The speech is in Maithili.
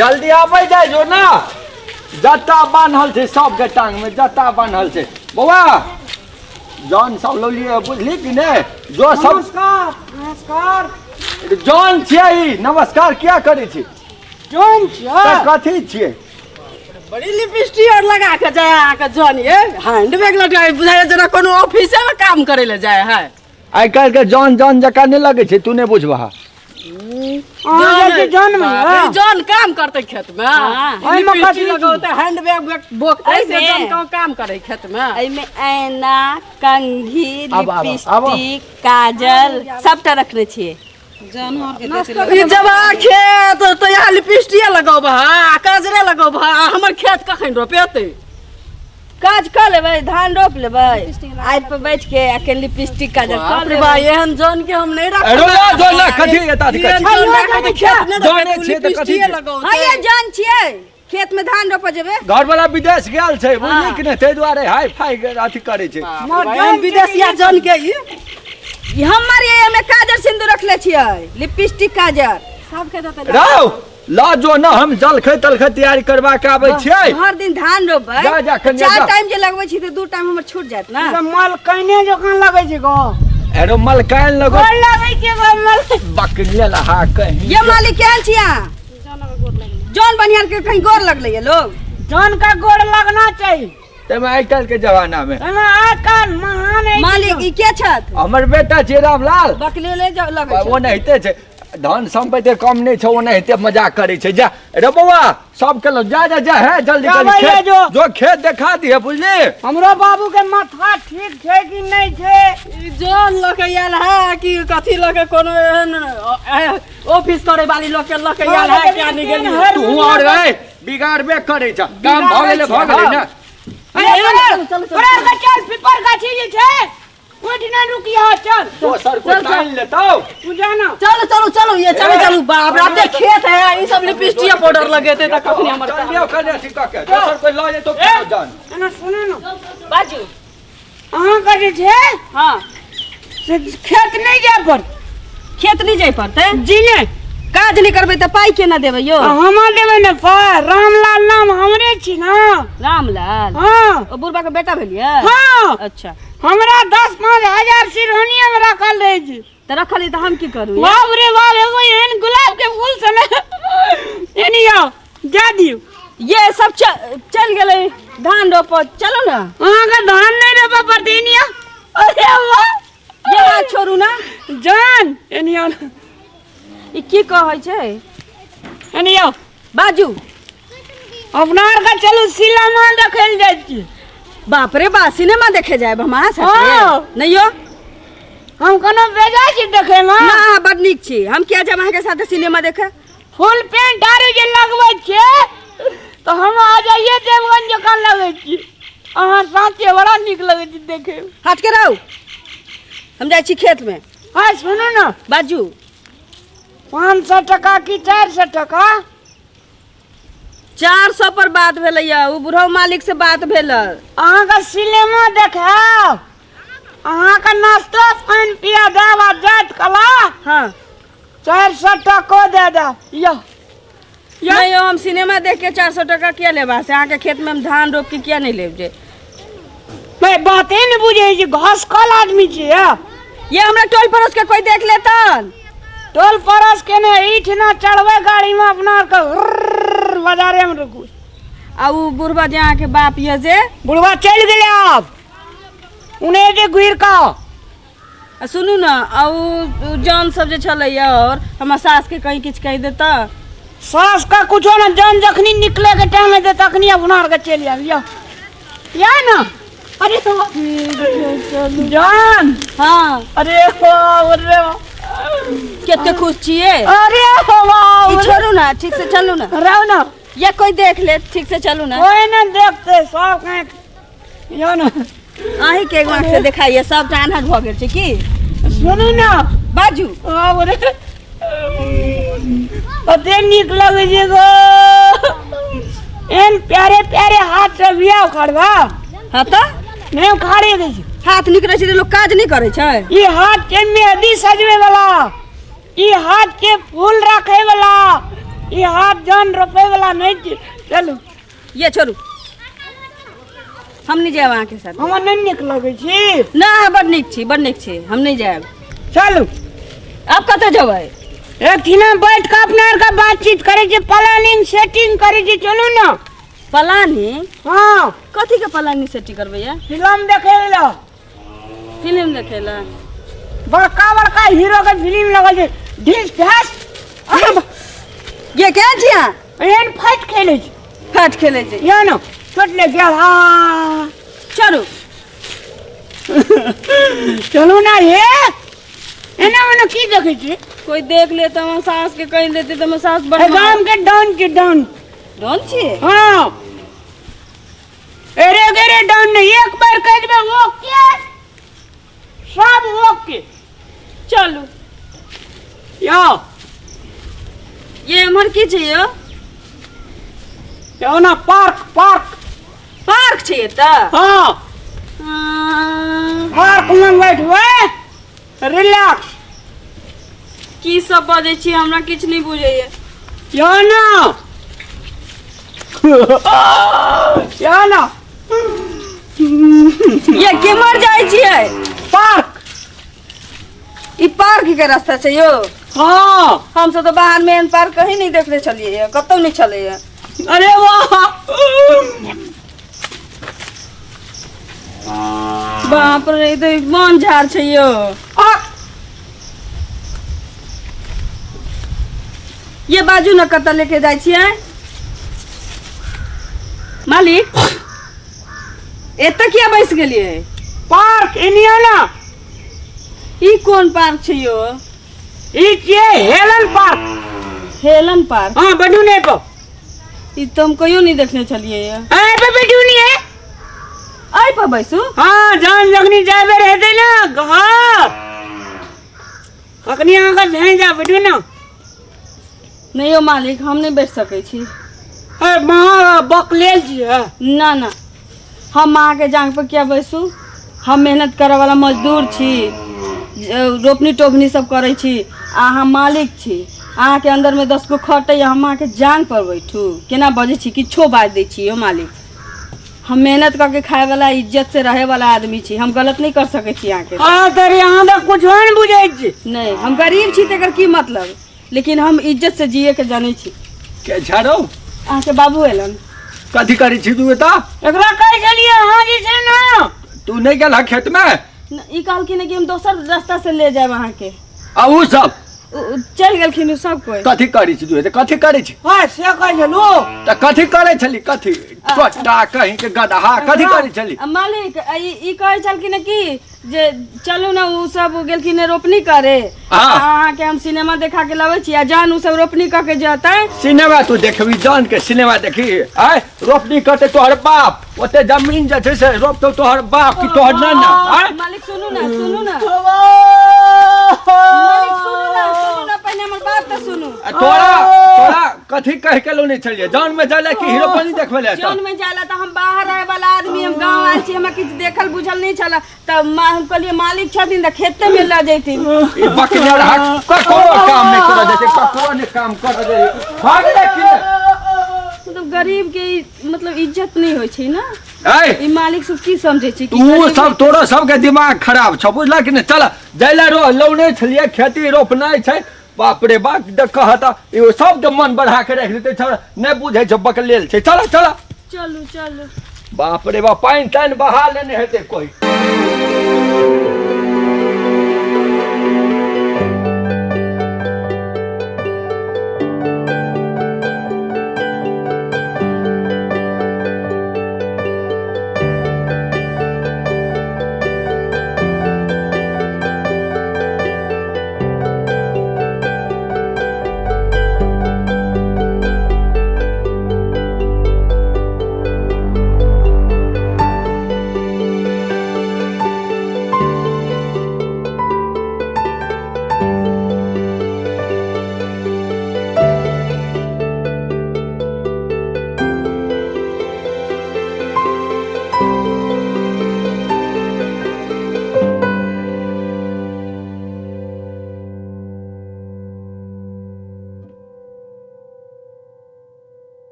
जल्दी आबै जाइ जो ना। जत्ता बान्हल छै सबके टांग में, जत्ता बान्हल छै। बौआ जौन सब लौलियै बुझली कि नहि? जो सब नमस्कार नमस्कार। जौन छियै ई, नमस्कार किया करै छी? जौन छियै। तऽ कथी छियै? बड़ी लिपस्टिक और लगा के जाय अहाँके जौन ये हैंड बैग लटका बुझाइ जेना कोनो ऑफिसे में काम करे ले जाय है। आइ काल्हि के जौन जौन जकाँ नहि लगै छै, तू नहि बुझबह। अहाँ जाइ छी जौन में? बाप रे, जौन काम करतै खेत में। हाँ। ओहिमे लिपस्टिक कथी लगौतै, हैंड बैग बोकतै, से एहिमे? जौन काम काम करै खेत में। एहिमे ऐना, कंघी, आब, आब, आब। लिपस्टिक, काजल सबटा रखने छियै। ई जब अहाँ खेत तऽ यहाँ लिपस्टिके लगौबह आ काजरे लगौबह आ हमर खेत कखन रोपेतै? काज कऽ लेबै, धान रोप लेबै, आइ पर बैठ के आ के लिपस्टिक काजल कऽ बाप रे लेबै। बा, एहन जौन के हम नहि रखबै। अरे ला, जौन ला, कथी एता दिक्कत एहन छै? जौन राखबै तऽ खेत नहि जौने रोपेतै, छियै तऽ कथी लिपस्टिके छै? लगौतै। हाँ ये जौन छियै, खेत में धान रोपऽ जेबै। घरवाला विदेश गेल छै बुझली कि नहि, ताहि दुआरे हाई फाई अथी करै छै। बाप रे बा, एहन विदेशिया जौन के ई ई हमर ये एमे काजल सिंदूर रखले छियै, लिपस्टिक काजल। सबके देतै। रौ ल जो न, हम जलखै तलखै तैयारी करबा के आबै छियै। हर दिन धान रोपबै। जा, जा, कनिया, चार जा। टाइम जे लगबै छी तऽ 2 टाइम हमर छूट जायत ना। ई मलकैने जकाँ लगै छै गो। एरो मलकाइन लगो। गोर लगै छै गो मल। बकरिया लहा कहीं। ये मालिक केहन छी अहाँ? जौन बनिहार के कहीं गोर लगलै ये लोग? जौन का गोर लगना चाही। ताहिमे आइ काल्हि के जमाना में। ताहिमे आइ काल्हि महान अछि। मालिक ई के छथि? हमर बेटा छै रामलाल। बकलेले लगै छै। ओनाहिते छै, धन सम्पत्ति कम नहि छै, ओनाहिते मजाक करै छै। जा रे बौआ, सब केलहुँ, जा जा जा, हे जल्दी जा जल्दी भैया, खेत जो। जो खेत देखा दिहे बुझली। हमरो बाबू के माथा ठीक छै कि नहि छै? ई जौन लऽ के आयल है कि कथी लऽ के, कोनो एहन ऑफिस करे वाली लोग के लऽ के आयल है क्या? नहीं गेलियै तू और रे बिगाड़बे करै छ, काम भऽ गेलै भऽ गेलै ने। अरे चल, चल, चल। चल, पिपर गाछी जे छै ओहिठिना रुकिया, चल। दोसर को टाइम लेतौ। तू जाना। चलो चलो चलो ये चलो चलो। बाप रे, एते खेत है, ई सब लिपस्टिक पाउडर लगेते तऽ कखनी हमर चल लियौ कने अथी कऽ के दोसर कोइ लऽ जेतौ केनो जान। एना सुनू ने। बाजू। अहाँके जे छै हाँ से खेत नहि जाय पड़त। खेत नहि जाय पड़तै? जी नहि। काज नहि करबै तऽ पाइ केना देबै यौ? हमा देबै ने पाइ, रामलाल नाम हमरे छी ने। रामलाल? हाँ। ओ बुढ़बा के बेटा भेलियै? हाँ। अच्छा। हमरा 10-5 हजार सिरहोनिया में रखल रहै छै। तऽ रखल तऽ हम की करू? बाप रे बाप, एगो एहन गुलाब के फूल से ने एनी आउ जा दियौ। ये सब चलि गेलै धान रोपऽ, चलू ने। अहाँके धान नहि रोपऽ पड़तै, एनी आउ। अरे वाह, ये हाथ छोड़ू ना। जान एनी आउ। ई की कहै छै? एनी आउ। बाजू। अपना आरके चलू सिनेमा देखै लए जाइ छी। बाप रे बा, सिनेमा देखे जायब हम अहाँ साथे? हाँ। नहीं यौ। हम कोनो बेजा छी देखै में? ना, अहाँ बड नीक छी, हम किया जायब अहाँके साथे सिनेमा देखे? फुल पेंट आरू जे लगबै छियै तऽ हम अजये देवगन जकाँ लगै छी। अहाँ साथे बड़ा नीक लगै छै देखै में। हट के रहू, हम जाइ छी खेत में। हाँ सुनू ने। बाजू। 500 टका कि 400 टका? 400 पर बात भेलैया, ओ बुढ़ऊ मालिक से बात भेल। अहाँके सिनेमा देखायब, अहाँके नाश्तो पानि पिया देब आ जाइत कला हाँ 400 टको दे देब। यौ नहीं यौ, हम सिनेमा देख के 400 टका किया लेबा? से अहाँके खेत में हम धान रोप के किया नहीं लेब जे? मैं बाते नहीं बुझे छी, घसकल आदमी छी। ये हमरा टोल पड़ोस के कोई देख लेतन। टोल पड़ोस के ने ईठना चढ़बै गाड़ी में अपना आरके बाजारे में रुकू। आ उ बुढ़बा जे अहाँके बाप ये जे बुढ़बा चलि गेलै आब उन्हें जे घुरि कऽ। आ सुनू ने, आ उ जौन सब जे छलैया और हमर सास के कहीं किछु कहि देता? सास का कुछो ना, जौन जखनी निकले के टाइम हेतै तखनी अपना आरके चलि आयब। यौ या ना, अरे जान। हाँ। अरे बाप रे बाप। कते खुश छियै। अरे बाप ई छोड़ू ना, ठीक से चलू ना। रहू ना। या कोई देख ले, ठीक से चलू ना। कोई ना देखते, सब कहीं यो ना। अहीं के एगो आँख से देखाइए, सब टा आन्हर भऽ गेल छै की? सुनू ना। बाजू। बाप रे, कते नीक लगै छै गो, एहन प्यारे प्यारे हाथ से बिया उखाड़बा। हाँ तऽ नहि उखाड़े दै छै। हाथ नीक रहै छै तऽ लोक काज नहि करै छै। ई हाथ के मेहंदी सजबै वाला, ई हाथ के फूल रखे वाला, ई हाथ जन रोपे वाला नहीं छै। चलू। ये छोड़ू, हम नहीं जायब अहाँके साथ। हमरा नहीं नीक लगै छी। ना, अहाँ बड़ नीक छी, बड़ नीक छी, हम नहीं जायब। चलू। आब कतऽ जेबै? एक ठिना बैठ के अपना आर के बातचीत करै छी, प्लानिंग सेटिंग करै छी, चलू ना। प्लानिंग? हाँ। कथी के प्लानिंग सेटिंग करबै या? फिल्म देखे ला। फिल्म देखे ला? बड़का बड़का हीरो के फिल्म लगल छै, ढीस ढास। ये के छी अहाँ? एहन फाइट खेलै छी। फाइट खेलै छी। या ना, चोट ले गेल। हाँ। चलू। चलू ना हे। एना ओना की देखै छी? कोई देख ले तऽ हमर सास के कहि देते तऽ हमर सास बड़ ए, गाम के डॉन के डॉन। डॉन छी? हाँ। अरे अरे डॉन नहीं, एक बार कह देबे ओके, सब ओके। चलू। यो। ये एम्हर की छै यो? यो ना पार्क, पार्क। पार्क छै एतऽ? हाँ। हाँ। पार्क में बैठबै, रिलैक्स। की सब बजै छी, हमरा किछु नहि बुझैया। यो ना। यो ना। ये केम्हर जाइ छियै? पार्क। ई पार्क के रास्ता छै यो? हाँ। हम सब तऽ बाहर में एहन पार्क कहीं नहीं देखने छलियै, कतौ नहीं छलैया। अरे वाह। बाप रे, ई तऽ वन झाड़ छै यो। आ। ये बाजू न कतऽ लेके जाइ छियै? मालिक, एतऽ किया बैस गेलियै? पार्क एनिया ना। ई कोन पार्क छै यो? ई छियै हेलन पार्क। Helen park? हाँ, बैठू ने पर। ई तऽ हम कहियो नहीं देखने छलियै। ऐ पे बैठू नी है। ऐ पर बैसू? हाँ, जान जखनी जाबे रहते ना घर, अखनी अहाँ के भेज जा, बैठू ना। नहीं यो मालिक, हम नहीं बैठ सकै छी। ए महा बकलेल छी है। ना ना, हम अहाँ के जांग पर किया बैसू? हम मेहनत करे वाला मजदूर छी, रोपनी टोपनी सब करै छी, अहाँ मालिक छी, अहाँ के अंदर में 10 गो खटै, हम अहाँ के जांग पर बैठू? केना बजै छी, किछो बाजि दै छी यो मालिक। हम मेहनत करके खाए वाला, इज्जत से रहे वाला आदमी छी, हम गलत नहीं कर सकै छी अहाँ के। हाँ, तर यहाँ तक कुछ नहीं बुझै छी। नहीं, हम गरीब छी तेकर की मतलब, लेकिन हम इज्जत से जिए के जानै छी। के झाड़ो? अहाँ के बाबू एलन। कथी करै छी तू एतऽ? एकरा कहै छलियै अहाँ जे छै ना। तू नहीं गेल हँ खेत में? न, ई कहलखिन कि हम दोसर रास्ता से ले जायब अहाँ के। आ उ सब? चलि गेलखिन उ सब कोइ। कथी करै छी तू एतऽ? कथी करै छी? हाँ, से कहै छलू। तऽ कथी करै छली? कथी? टोटा कहीं के गदहा, कथी करै छली? आ मालिक, आ ई कहै छलखिन कि जे चलू ना, उ सब गेलखिन रोपनी करे। हाँ। अहाँ के हम सिनेमा देखा के लाबै छी, आ जहन उ सब रोपनी कऽ के जेतै। सिनेमा तू देखबी, जहन के सिनेमा देखी। आय रोपनी करते तोहर बाप, ओते जमीन जे छै से रोपतौ तोहर बाप की तोहर नाना। आय मालिक सुनू ना, सुनू ना। मालिक सुनू ना, सुनू ना, पहिने हमर बात तऽ सुनू। आ तोरा कथी कह के लोने छलियै? जौन में जाले कि हीरो पानी देखबै ले? जौन में जाला तऽ हम बाहर रहे वाला आदमी, हम गांव आयल छी, हमरा किछु देखल बुझल नहीं छला, तऽ हम कहलियै मालिक छथिन तऽ खेते में लऽ जैथिन। ई बकने रह, ककरो काम नहीं करऽ दै छै, ककरो नहीं काम करऽ दै छै। भाग ले कि ने? मतलब गरीब के मतलब इज्जत नहीं होइ छै ना। ऐ! ई मालिक सब की समझै छै कि तू गरीब सब तोरो सबके दिमाग खराब छौ, बुझलक कि ने? चल जैला लौने छलियै, खेती रोपनाइ छै, बाप रे बाप, कहता इहो सब के मन बढ़ा के राखि देतै, छौड़ा नहि बुझै छै, बकलेल छै। चल चल। चलू चलू। बाप रे बाप, पानि तानि बहा लेने हेतै कोइ।